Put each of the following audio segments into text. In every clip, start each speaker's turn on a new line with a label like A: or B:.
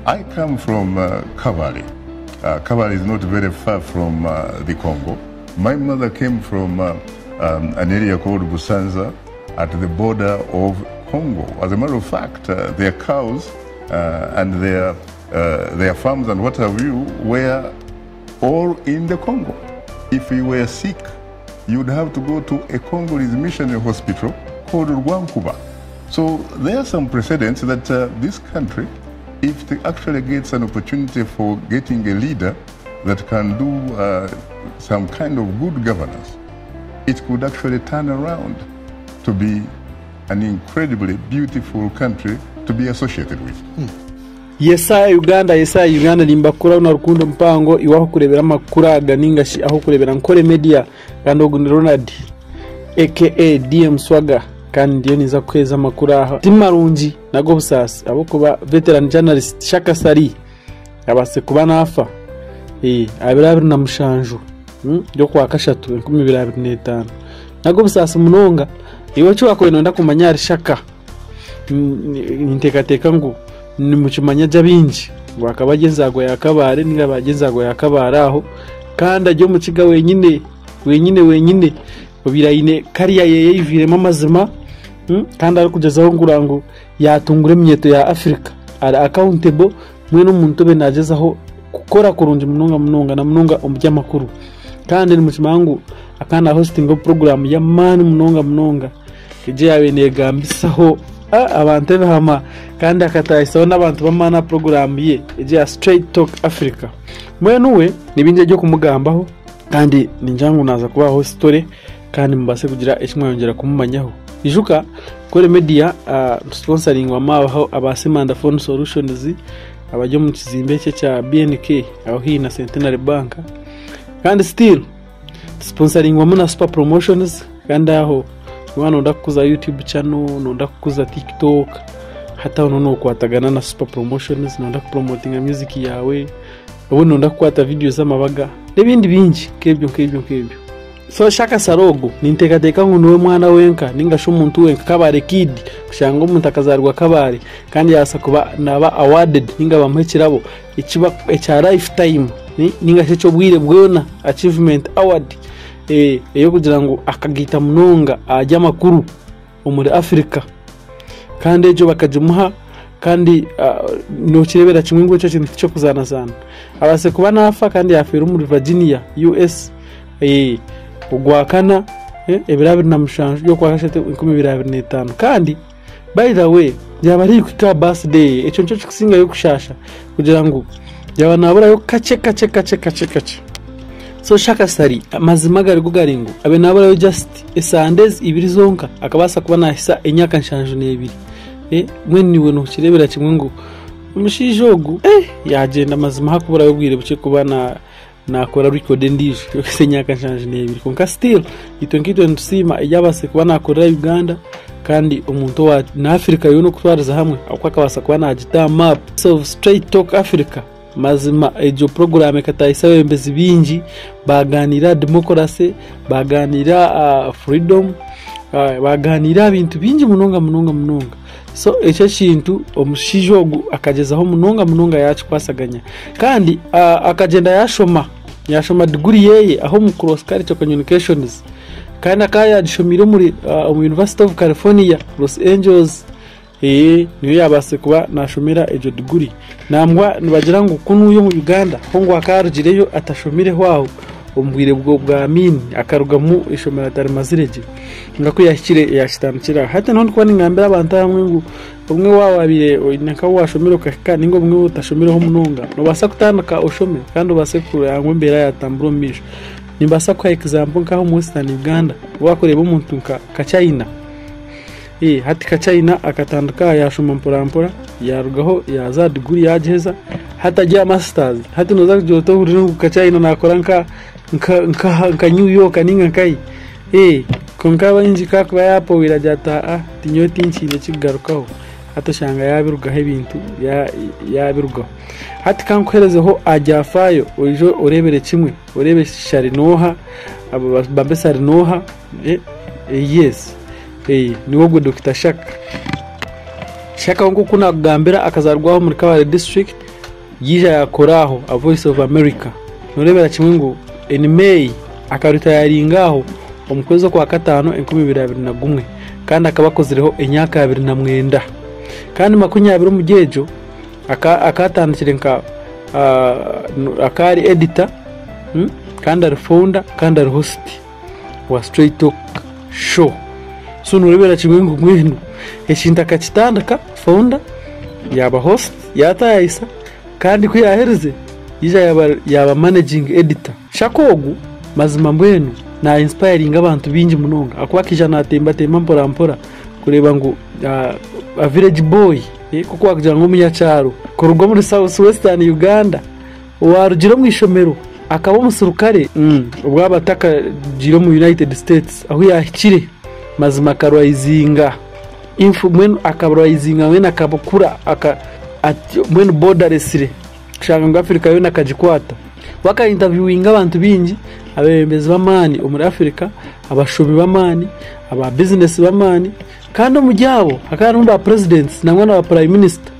A: I come from uh, Kabale. Uh, Kabale is not very far from uh, the Congo. My mother came from uh, um, an area called Busanza at the border of Congo. As a matter of fact, uh, their cows uh, and their, uh, their farms and what have you were all in the Congo. If you were sick, you'd have to go to a Congolese missionary hospital called Rwankuba. So there are some precedents that uh, this country, if it actually gets an opportunity for getting a leader that can do uh, some kind of good governance, it could actually turn around to be an incredibly beautiful country to be associated with.
B: Yesaya Uganda Yesaya Uganda nimbakuraho na rukundo mpango iwe aho kurebera amakuru aga ninga shi aho kurebera Nkore Media kandi ogu ni Ronald aka DM Swagger kandi ndiyo ninza kukuheereza amakuru aha ti marungi n'ag'obusaasi ahabw'okuba veteran journalist Shaka Ssali abaasize kuba naafa eh, aha biro 27 by'okwakashatu 2025 n'ag'obusaasi munonga iwe eki wakubaire noyenda kumanya ahari Shaka Ninteekateeka ngu nimukimanya gye abaingi ngu akaba ari enzaarwa ya Kabale nainga aba ari enzaarwa ya Kabale aho kandi ari omukiga wenyine wenyine wenyine obaire aine kariya ye eijwiremu amazima kandi arikugyezaho kureba ngu yaatungura eminyeeto ya Afirika ari accountable mbwenu omuntu obaire naagyezaho kukora kurungi munonga munonga na munonga omu by'amakuru kandi nimukimanya ngu akaba naahositinga puroguraamu y'amaani munonga munonga. Egyo yaabaire neegambisaho abantu ebihama kandi akataahisaho n'abantu b'amaani aha puroguraamu ye egyo eya Straight Talk Africa. Mbwenu we ni bingi eby'okumugambaho kandi ningira ngu naaza kubahaho sitore kandi mubaase kugira eki mwayongyera kumumanyaho. Ijuka Kore Media nitusiponsaringwamu abaho aba Semanda Phone Solutions abari omu kizimbe eki ekya BNK aho haihi na Centenary Bank kandi still Tusiponsaringwamu na Super Promotions kandi aho waaba noyenda kukuza YouTube channel, noyenda kukuza TikTok, hati aho niho nokwatagana na Super Promotions, noyenda kupromotinga music yaawe, obundi noyenda kukwata vidiyo z'amabaga n'ebindi bingi nk'ebyo nk'ebyo nk'ebyo. So Shaka Saro ogu ninteekateeka ngu niwe mwana wenka ninga shi omuntu wenka Kabale Kid kushanga omuntu akazaarwa Kabale kandi yaabaasa kuba naaba awarded ninga bamuha ekirabo ekiba ekya life time ninga shi eky'obwire bwona achievement award ey'okugira ngu akagaita munonga aha by'amakuru omuri Africa kandi egyo bakagimuha kandi nokireebera kimwe ngu ekyo ekintu tiky'okuzaanazaana. Abaasize kuba naafa kandi yaafeera omuri Virginia, US Ogwakana ebiro 27 by'okwakashatu 2025 kandi By the way, yaaba ari kuhika aha birthday ye, ekyo nikyo kikusingayo kushaasha kugira ngu yaaba naaburayo kakye kakye kakye kakye kakye. So Shaka Ssali amazima agarigo gari ngu abe naaburayo just esande ezi ibiri zonka akabaasa kuba naahisa emyaka 72. Eh, mbwenu iwe nookireebera kimwe ngu omushaija ogu eh yaagyenda mazima hakuburayo obwire bukye kuba na Naakora record endiijo y'okuhitsya emyaka 72 kwonka still itwe nkaitwe nitusiima ei abaasire kuba naakorera Uganda kandi omuntu owa na Africa yoona okutwariza hamwe ahabw'okuba akabaasa kuba naagita aha map. So Straight Talk Africa mazima egyo puroguraamu ekataahisa abeebembezi baingi baagaaniira aha democracy, baagaaniira aha freedom, baagaaniira aha bintu bingi munonga munonga munonga. So ekyo ekintu omushaija ogu akagyezaho munonga munonga yaakikwasaganya. Kandi akagyenda yaashoma, yaashoma diguri ye aho omu Cross Cultural Communications. Kandi akaba yaagishomeire omuri omu University of California, Los Angeles. Niyo yaabaasize kuba naashomera egyo diguri. Nangwa nibagira ngu kunuya omu Uganda ho ngu akaba arugireyo atashomireho aho omu bwire bwa Amin akarugamu eishomero atarimazire gye. Kwonka ku yaahikire yaakitandikira aho. Hati nobu ndikuba ningambira abantu abamwe ngu obumwe waaba waabaire oine nka ahu waashomire okahika nainga obumwe otashomireho munonga, noobaasa kutandika oshome kandi obaase kureba ngu embeera yaatambura omu maisho. Nimbaasa kukuha example nk'aha omu Western Uganda, waakureeba omuntu nka China, hati nka China akatandika aha yaashoma mporampora yaarugaho yaaza aha diguri yaagiheza, hati ari aha masters. Hati nooza kugira oti ohurire ngu nka China naakora nka New York nainga nkahi. Kwonka abaingi ku arikuba yaapowire agira ati aa nyowe tinkiine ekirikugarukaho, hati oshanga yaabirugaho ebintu yaabirugaho. Hati ka nkuheerezeho aha byafaayo oije oreebere kimwe, oreebe Shari n'oha, Bambe Ssali n'oha, yes niwe ogwo Dokita Shaka. Shaka we nk'oku naakugambira akazaarwa omuri Kabale disiturikiti. Yaija yaakora aho a Voice of America. Nooreebera kimwe ngu in May akaritayaringa aho omu kwezi Okwakataano 2021 kandi akaba akozireho emyaka 29. Kandi makunyabiri omuri egyo akatandikire nka akaba ari editor kandi ari founder kandi ari host wa Straight Talk Show. So nooreebera kimwe ngu mbwenu ekintu akakitandika founder, yaaba host, yaatayayisa kandi ku yaaherize yaija yaaba managing editor. Shaka ogu mazima mbwenu na inspiringa abantu baingi munonga ahakuba akaija naatembatemba mporampora kureeba ngu a village boy nk'oku waakugira ngu omunyakyaro kuruga omuri South Western Uganda owaarugire omu ishomero akaba omuserukare obwo aba atakagiire omu United States ahu yaahikire mazima akarwayizinga mbwenu akarwayizinga mbwenu akakura mbwenu borderlessly kushanga ngu Africa yoona akagikwata. We aka interviewinga abantu baingi, abeebembezi b'amaani omuri Africa, abashomi b'amaani, aba bizinesi b'amaani kandi omuri abo hakaba harimu ba presidents nangwa na ba prime minister.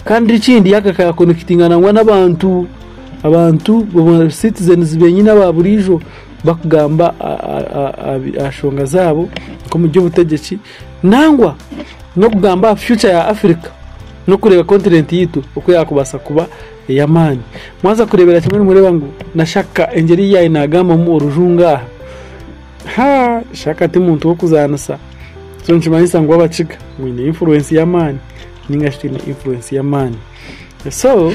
B: Kandi ekindi yaagaruka yaakonekitinga nangwa n'abantu, abantu citizens benyini aba buriijo bakugamba aha nshonga zaabo nk'omu by'obutegyeki nangwa n'okugamba aha future ya Africa n'okureeba continent yaitu oku yaakubaasa kuba ey'amaani. Mwaza kureebera kimwe nimureeba ngu na Shaka engyeri ei yaabaire naagambamu orujungu aha, haa Shaka ti muntu w'okuzaanisa. So nikimanyisa ngu Abakiga mwine influence y'amaani ninga shi twine influence y'amaani. So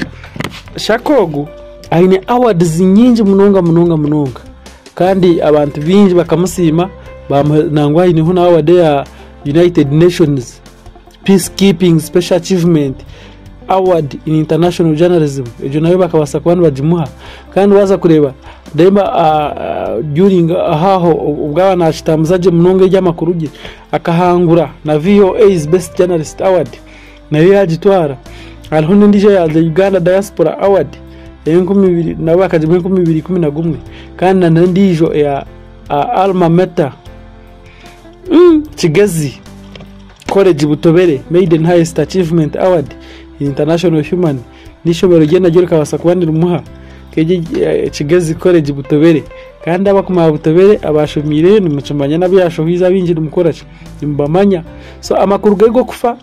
B: Shaka ogu aine awards nyingi munonga munonga munonga kandi abantu baingi bakamusiima baamuha nangwa aineho na award eya United Nations Peace Keeping Special Achievement Award in International Journalism egyo nayo bakabaasa kuba nibagimuha kandi waaza kureeba reeba during aho obu yaaba naakitambuza gye munonga eby'amakuru gye akahangura na VOA's Best Journalist Award nayo yaagitwara. Hariho n'endiijo eya The Uganda Diaspora Award ey'enkumi ibiri nabo bakagimuha 2011 kandi n'endiijo eya Alma Mater Kigezi College Butobere Maiden Highest Achievement Award in International Human n'eishomero rye naryo rikabaasa kuba nirimuha Kigezi College Butobere kandi abakumanya Butobere abaashomiireyo nimukimanya n'abu yaashohoize abaingi nimukora ki? Nimubamanya. So amakuru ge g'okufa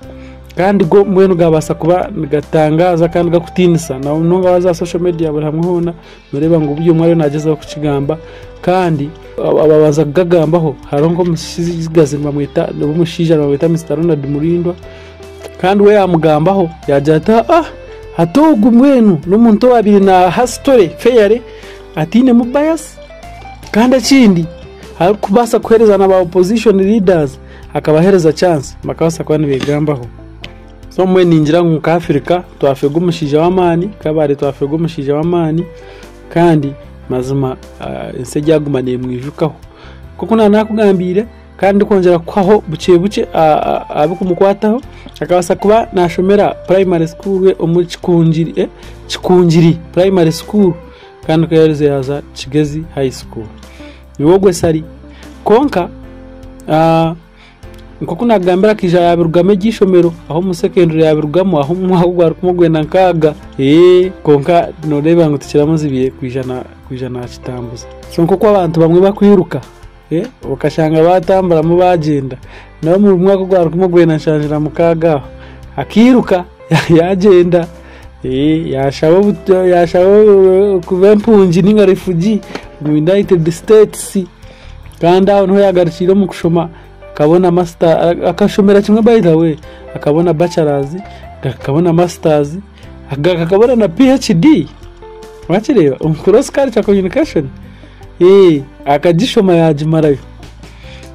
B: kandi go mbwenu gaabaasa kuba nigatangaaza kandi gakutiinisa na munonga waaza aha social media buri hamwe hoona Noreeba ngu buri omwe ariyo nagyezaho kukigamba kandi ababanza kugagambaho hariho nk'omutsigazi nibamweta oba omushaija nibamweta Mister Ronald Murindwa kandi we yamugambaho yagira ati ah hati ogu mbwenu n'omuntu owabaire naaha story fairly atainemu bias kandi ekindi arikubaasa kuheereza na ba opposition leaders akabaheereza chance bakabaasa kuba nibeegambaho. So mbwenu ningira ngu nka Africa twafeerwa omushaija w'amaani, Kabale twafeerwa omushaija w'amaani kandi mazima ensi eryaguma neemwijukaho. Nk'oku naaba naakugambiire kandi ndikwongyera kukuhaho bukye bukye aha bikumukwataho, akabaasa kuba naashomera primary school omuri Kikungiri Kikungiri primary school kandi ku yaaherize yaaza Kigezi high school. Niwe ogwo Ssali. Kwonka Nk'oku naakugambira akaija yaabirugamu eryo ishomero aho omu secondary yaabirugamu aho omu mwaka ogwa rukumi orwenda nkaaga kwonka nooreeba ngu tikiramuzibiire kwija naakitambuza. So nk'oku abantu bamwe bakwiruka okashanga baatamburamu baagyenda, nawe omu mwaka ogwa 1976 aho akairuka yaagyenda yaashaba kuba empungi nainga refugee omu United States. Kandi aho niho yaagarukiire omu kushoma akabona masita akashomera kimwe by the way akabona bachelors, akabona masters, akabona na PhD wakireeba omu cross culture communication akagishoma yaagimarayo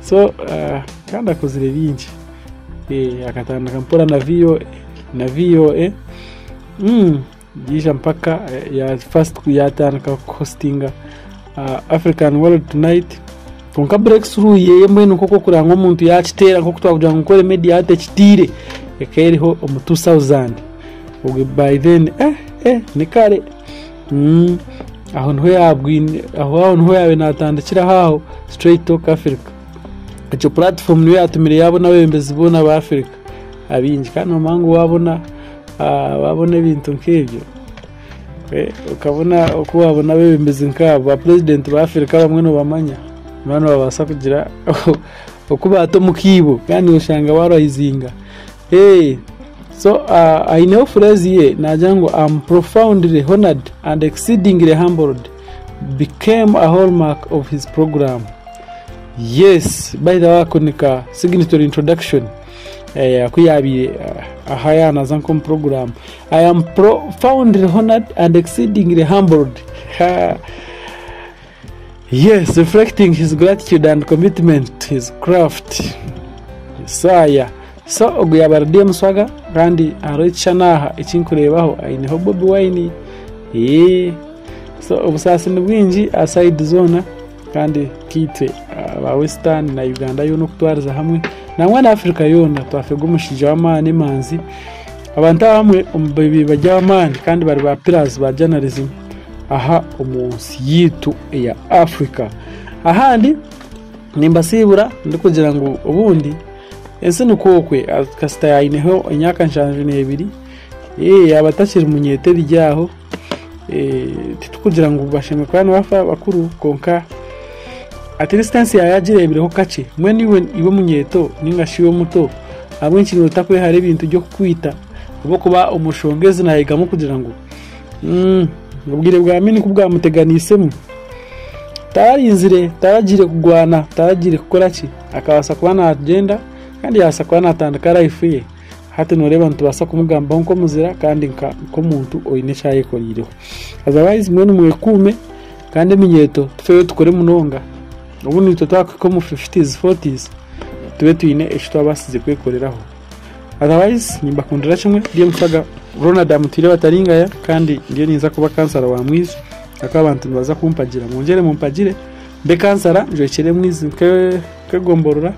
B: so kandi akozire bingi akatandika mpora na VOA na VOA Yaija mpaka ya first yatandika kuhostinga African World Tonight kwonka breakthrough yeye mbwenu nk'oku okureba ngu omuntu yakiteera nk'oku twakugira ngu Nkore Media hati ekitiire ekaba eriho omu 2000 obwe by then eh eh ni kare aho niho yabwine aho aho niho yaabaire naatandikiraho aho Straight Talk Africa egyo platform niyo yaatumire yaabona abeebembezi boona ba Africa abaingi kandi noomanya ngu waabona. Waabona ebintu nk'ebyo okabona oku waabona abeebembezi nk'abo ba purezidenti ba Afirika abamwe noobamanya nibaba nibabaasa kugira oku baata omu kiibo kandi oshanga waarayizinga. So aineho phrase ye naagira ngu am profoundly honoured and exceedingly humbled became a hallmark of his program. Yes, by the way ako ni ka signatory introduction aku yaabaire aha yaaba naaza nk'omu program. I am profoundly honoured and exceedingly humbled. Yes, reflecting his gratitude and commitment to his craft. Saaya. So ogu yaaba ari DM Swaga kandi hariho ekishushani aha eki nkureebaho aineho Bobi Wine. Eeh. So obusaasi ni bwingi aha side zoona kandi nkaitwe aba Western na Uganda yoona okutwariza hamwe nangwa na Africa yoona twafeerwa omushaija w'amaani emanzi. Abantu abamwe babaire bari ab'amaani kandi bari ba pillars ba journalism aha omu nsi yaitu eya Africa. Ahandi nimbasiibura ndikugira ngu obundi ensi nikwo okwe kasita aineho emyaka 72 yaaba atakiri munyeeto ebiri aho titukugira ngu bashemereire kuba nibafa bakuru kwonka at least ensi yaaba yagireebireho kakye mbwenu iwe omunyeeto ninga shi iwe omuto ahabw'enki niiwe otakwehara ebintu by'okukwita ahabw'okuba omu nshonga ezi naayegamu kugira ngu obwire bwa Amini ku bwamuteganiisemu tararinzire taragiire kurwana taragiire kukora ki akabaasa kuba naagyenda kandi yaabaasa kuba naatandika life ye hati nooreeba nitubaasa kumugambaho nk'omuzira kandi nk'omuntu oine eki ayekoreireho. Otherwise mbwenu mwekuume kandi eminyeeto tufeyo tukore munonga obundi itwe twakuhika omu fifties forties tube twine eki twabaasize kwekoreraho. Otherwise nimbakundira kimwe ndi omusaga Ronald Amutwire Bataringaya kandi ndiyo ninza kuba kansara wa Mwizi ahakuba abantu nibaza kumpagira mwongyere mumpagire mbe kansara njwekyere Mwizi nk'egomborora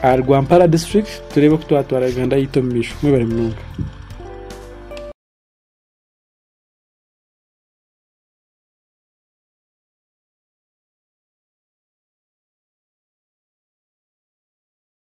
B: aha Rwampara district tureebe oku twatwara Uganda yaitu omu maisho. Mwebare munonga.